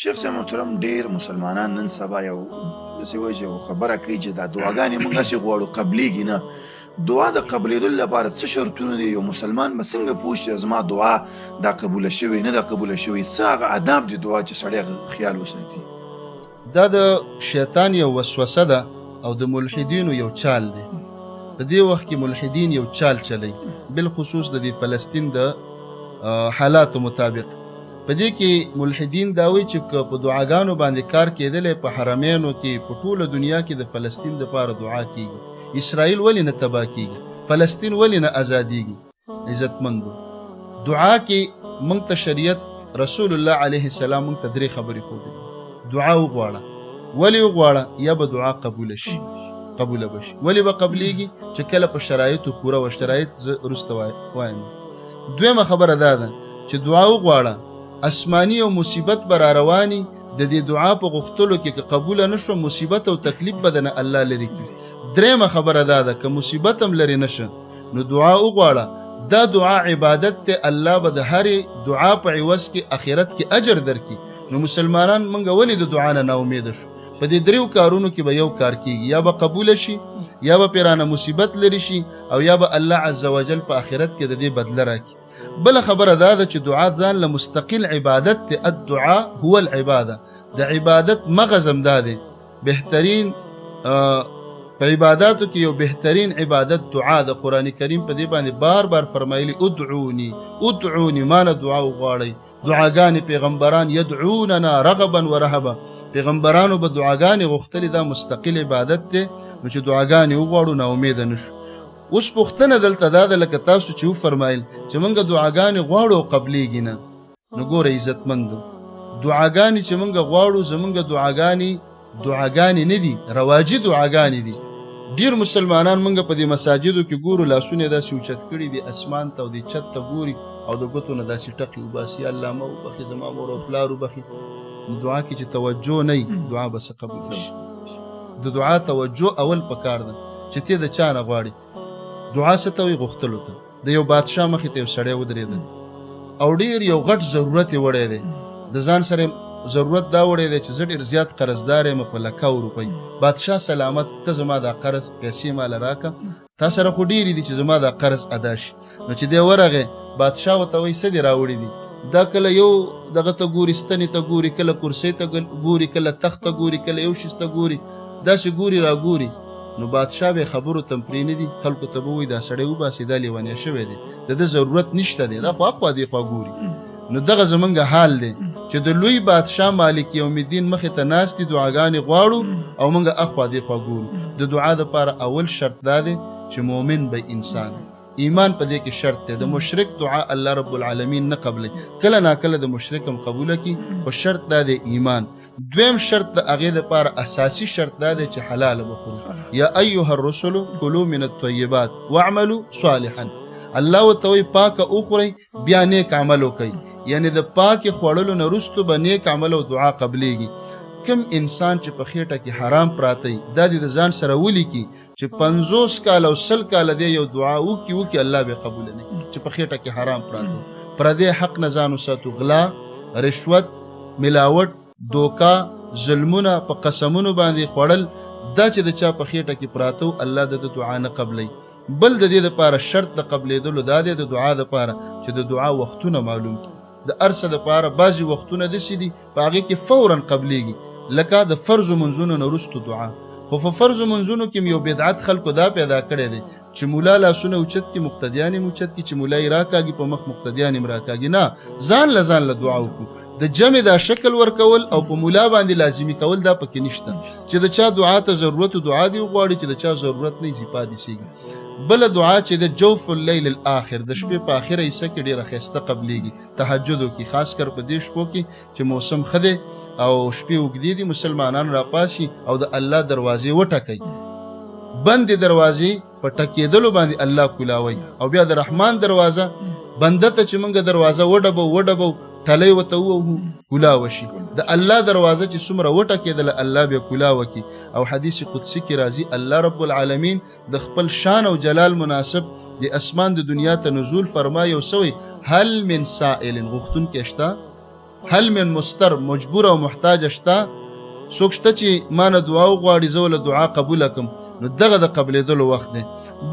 شیخ صاحب محترم، ډیر مسلمانان نن سبا یو داسې وایي چې یو خبره کوي چې دا دعاګانې موږ هسې غواړو، قبلېږي نه. دعا د قبلېدلو لپاره څه شرطونه دي؟ یو مسلمان به څنګه پوه شي چې زما دعا دا قبوله شوې نه ده قبوله شوې؟ څه هغه آداب دي دعا چې سړی هغه خیال وساتي؟ دا د شیطان یو وسوسه ده او د ملحدینو یو چال دی. په دې وخت کې ملحدین یو چال چلی، بالخصوص د دې فلسطین د حالاتو مطابق. په دې کې ملحدین دا وایي چې که په دعاګانو باندې کار کېدلی، په حرمینو کې په ټوله دنیا کې د فلسطین دپاره دعا کیږي، اسرائیل ولې نه تباه کیږي، فلسطین ولې نه ازادیږي؟ عزتمندو، دعا کې موږ ته شریعت رسول الله علیه السلام موږ ته درې خبرې ښودلې. دعا وغواړه، ولې وغواړه؟ یا به دعا قبوله شي، قبوله به شي. ولې به قبلیږي؟ چې کله په شرایطو پوره وه. شرایط زه وروسته وایم. دویمه خبره دا ده چې دعا وغواړه، آسماني او مصیبت به را رواني، د دې دعا په غوښتلو کې که قبوله نه شوه، مصیبت او تکلیف به درنه الله لرې کړي. درېیمه خبره دا ده که مصیبت هم لرې نه شه نو دعا وغواړه، دا دعا عبادت دی، الله به د هرې دعا په عوض کې آخرت کې اجر درکړي. نو مسلمانان موږ ولې د دعا نه ناامیده شو؟ په دې دریو کارونو کې به یو کار کیږي، یا به قبول شي، یا به پیرانه مصیبت لري شي، او یا به الله عز وجل په آخرت کې د دې بدله راکړي. بله خبره دا ده چې دعا ځان له مستقل عبادت دی. الدعاء هو العباده، د عبادت مغز هم دا دی. بهترین په عباداتو کې یو بهترین عبادت دعا ده. قرآن کریم په دې باندې بار بار فرمایلی ادعوني ادعوني، ما نه دعا وغواړئ. دعاګانې پیغمبران یدعوننا رغبا ورهبا، پیغمبرانو به دعاګانې غوښتلې، دا مستقل عبادت دی. نو چې دعاګانې وغواړو ناامیده نه شو. اوس پوښتنه دلته دا ده، لکه تاسو چې وفرمایل چې موږ دعاګانې غواړو او قبلېږي نه. نو ګوره عزتمندو، دعاګانې چې موږ غواړو زموږ دعاګانې دعاګانې نه دي، رواجي دعاګانې دي. ډیر مسلمانان موږ په دې مساجدو کې ګورو، لاسونه یې داسې اوچت کړي دي اسمان ته او دې چت ته ګوري او د ګوتو نه داسې ټقې وباسي، الله ما وبخښي، زما مور او پلار وبخښي. نو دعا کې چې توجه نه وي، دعا به څه قبول شي؟ د دعا توجه اول پکار ده چې ته د چا نه غواړې. دعا څه ته وایي؟ غوښتلو ته. د یو بادشاه مخې ته یو سړی ودرېدل او ډېر یو غټ ضرورت یې وړی دی، د ځان سره ضرورت دا وړی دی چې زه ډېر زیات قرضدار یم په لکاو روپۍ. بادشاه سلامت، ته زما دا قرض پیسې ماله راکه، تا سره خو ډېرې دي چې زما دا قرض ادا شي. نو چې دی ورغی، بادشاه ورته وایي څه دې راوړي دي؟ دا کله یو دغه ته ګوري، ستنې ته ګوري، کله کرسۍ ته ګوري، کله تخت ته ګوري، کله یو شیز ته ګوري، داسې ګوري را ګوري. نو بادشاه به خبرو ته هم پرې نه دي، خلکو ته به وایي دا سړی وباسي، دا لیونی شوی دی، د ده ضرورت نشته دی، دا خو اخوا دې خوا ګوري. نو دغه زمونږ حال دی چې د لوی بادشاه مالک یوم الدین مخې ته ناست دي، دعاګانې غواړو او موږ اخوا دې خوا ګورو. د دعا دپاره اول شرط دا دی چې مؤمن به انسان، ایمان په دې کې شرط دی. د مشرک دعا الله رب العالمین نه قبلوي، کله ناکله د مشرک هم قبوله کړي، خو شرط دا دی ایمان. دویم شرط د هغې دپاره اساسي شرط دا دی چې حلاله به خورو. یا ایها الرسل کلوا من الطیبات واعملوا صالحا. الله ورته وایي پاکه وخورئ بیا نیک عمل وکړئ، یعنې د پاکې خوړلو نه وروسته به نیک عمل او دعا قبلیږي. کوم انسان چې په خېټه کې حرام پراته وي، دا دې د ځان سره ولیکي چې 50 کاله او 100 کاله دی یو دعا وکړي وکړي، الله به قبول نه کړي چې په خېټه کې حرام پراته وو. پردی حق نه ځان وساتو، غلا، رشوت، ملاوټ، دوکا، ظلمونه، په قسمونو باندې خوړل، دا چې د چا په خېټه کې پراته وو، الله د ده دعا نه قبلوي. بل د دې دپاره شرط د قبلېدلو دا دی د دعا دپاره چې د دعا وختونه معلوم کړي. د هر څه دپاره بعضې وختونه داسې دي په هغې کې فورا قبلېږي، لکه د فرضو منځونو نه وروسته دعا. خو په فرضو منځونو کې یو بدعت خلکو دا پیدا کړی دی چې مولا لاسونه اوچت کړي، مقتدیان یې اوچت کړي، چې مولا یې راکاږي په مخ مقتدیان یې راکاږي. نه، ځان له ځان له دعا وکړو. د جمع دا شکل ورکول او په مولا باندې لازمي کول دا پکې نشته. چې د چا دعا ته ضرورت دعا دی وغواړي، چې د چا ضرورت نه وي پاتې سیږي. بله دعا چې د جوف اللیل الاخر، د شپې په آخره حصه کې ډېره ښایسته قبلیږي، تهجد وکړي، خاص کر په دې شپو کې چې موسم ښه دی او شپې اوږدې دي، مسلمانان راپاسي او د الله دروازې وټکوي. بندې دروازې په ټکېدلو باندې الله کولاوي، او بیا د رحمان دروازه بنده ته چې موږ دروازه وډبو وډبو ټلۍ ورته ووهو کولا وشي. د الله دروازه چې څومره وټکېدله الله بیا کولا وکړي. او حدیث قدسي کې راځي الله رب العالمین د خپل شان او جلال مناسب د اسمان د دنیا ته نزول فرمایي او سوی هل من سائل، غوښتونکی شته؟ هل من مستر، مجبور او محتاج شته، څوک شته چې ما نه دعا وغواړي زه له دعا قبوله کړم، نو دغه د قبلېدلو وخت دی.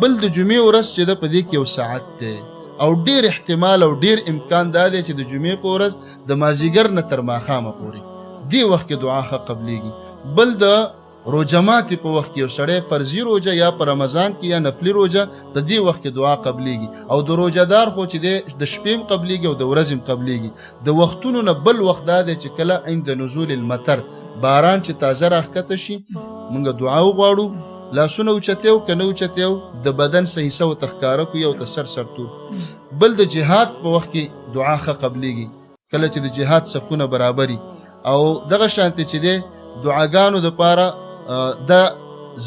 بل د جمعې ورځ چې ده په دې کې یو ساعت دی او ډیر احتمال او ډیر امکان دا دی چې د جمعې په ورځ د مازیګر نه تر ماښامه پورې دې وخت کې دعا ښه قبلیږي. بل د روژه ماتې په وخت کې یو سړی فرضي روژه یا په رمضان کې یا نفلي روژه د دې وخت کې دعا قبلیږي. او د روژهدار خو چې دی د شپې هم قبلیږي او د ورځې هم قبلیږي. د وختونو نه بل وخت دا دی چې کله عند نزول المطر، باران چې تازه راښکته شي، موږ دعا وغواړو، لاسونه اوچتیو که نه اوچتیو د بدن څه حصه ورته ښکاره کړو یو ته سر سر تور. بل د جهاد په وخت کې دعا ښه قبلیږي، کله چې د جهاد صفونه برابري. او دغه شانتې چې دی دعاګانو دپاره دا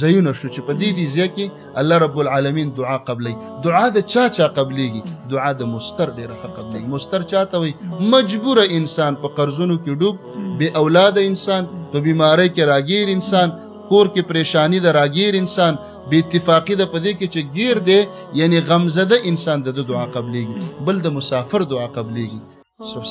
ځایونه شو چې په دې دې ځای کې الله رب العالمین دعا قبلوي. دعا د چا چا قبلیږي؟ دعا د مستر ډېره ښه قبلیږي. مستر چا ته وایي؟ مجبوره انسان، په قرضونو کې ډوب، بې اولاده انسان، په بیمارۍ کې راګیر انسان، کور کې پریشانی ده راګیر انسان، بې اتفاقي ده په دې کې چې ګیر دی، یعنی غمزده انسان، د ده دعا قبلیږي. بل د مسافر دعا قبلیږي.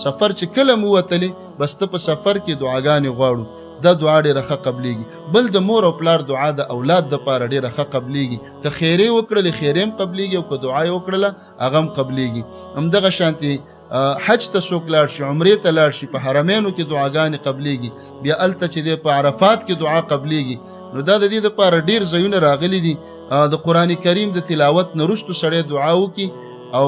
سفر چې کله مو وتلې بس ته په سفر کې دعاګانې غواړو، دا دعا ډېره ښه قبلیږي. بل د مور او پلار دعا د اولاد دپاره ډېره ښه قبلیږي. که خیرې وکړلې خیرې هم قبلیږي، او که دعا یې وکړله هغه هم قبلیږي. همدغه شانتې حج ته څوک لاړ شي، عمرې ته لاړ شي، په حرمینو کې دعاګانې قبلیږي. بیا هلته چې دی په عرفات کې دعا قبلیږي. نو دا د دې دپاره ډېر ځایونه راغلي دي. د قرآن کریم د تلاوت نه وروسته سړی دعا وکړي. او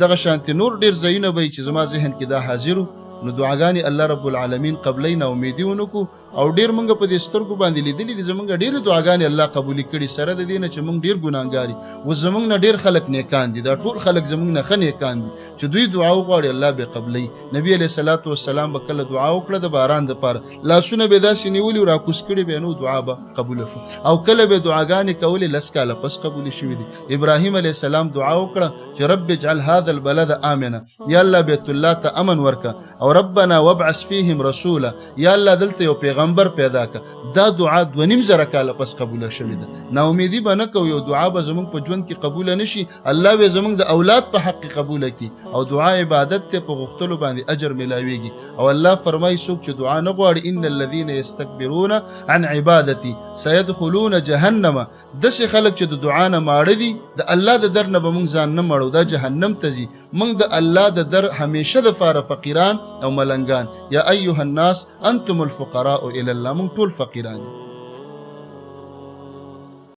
دغه شانتې نور ډېر ځایونه به وي چې زما ذهن کې دا حاضر و. نو دعاګانې الله رب العالمین قبلوي، ناامیدي ونه کړو. او ډېر مونږ په دې سترګو باندې لیدلي دي، زمونږ ډېرې دعاګانې الله قبولې کړي، سره د دې نه چې مونږ ډېر ګناهګار یو. اوس زمونږ نه ډېر خلک نیکان دي، دا ټول خلک زمونږ نه ښه نیکان دي چې دوی دعا وغواړي الله به قبلوي. نبی علیه الصلاة والسلام به کله دعا وکړه د باران دپاره، لاسونه به داسې نیولي او راکوز کړي به، نو دعا به قبوله شو. او کله به دعاګانې کولې 10 کاله پس قبولې شوې دي. ابراهیم علیه السلام دعا وکړه چې رب اجعل هذا البلد آمنا، یا الله بیت الله ته امن ورکه، او ربنا وابعث فیهم رسولا، یا الله دلته یو پیغمبر پیدا که. دا دعا 2500 کاله پس قبوله شوې ده. ناامیدي به نه کوو، یو دعا به زموږ په ژوند کې قبوله نه شي، الله به زموږ د اولاد په حق کې قبوله کړي. او دعا عبادت ته په غوښتلو باندې اجر ملاویږي. او الله فرمایي څوک چې دعا نه غواړي، ان الذین یستکبرون عن عبادتي سیدخلون جهنم، داسې خلک چې د دعا نه ماړه دي، د الله د در نه به موږ ځان نه مړو، دا جهنم ته ځي. موږ د الله د در همیشه دپاره فقیران او ملنګان. یا ایها الناس انتم الفقراء الی الله، موږ ټول فقیران دي.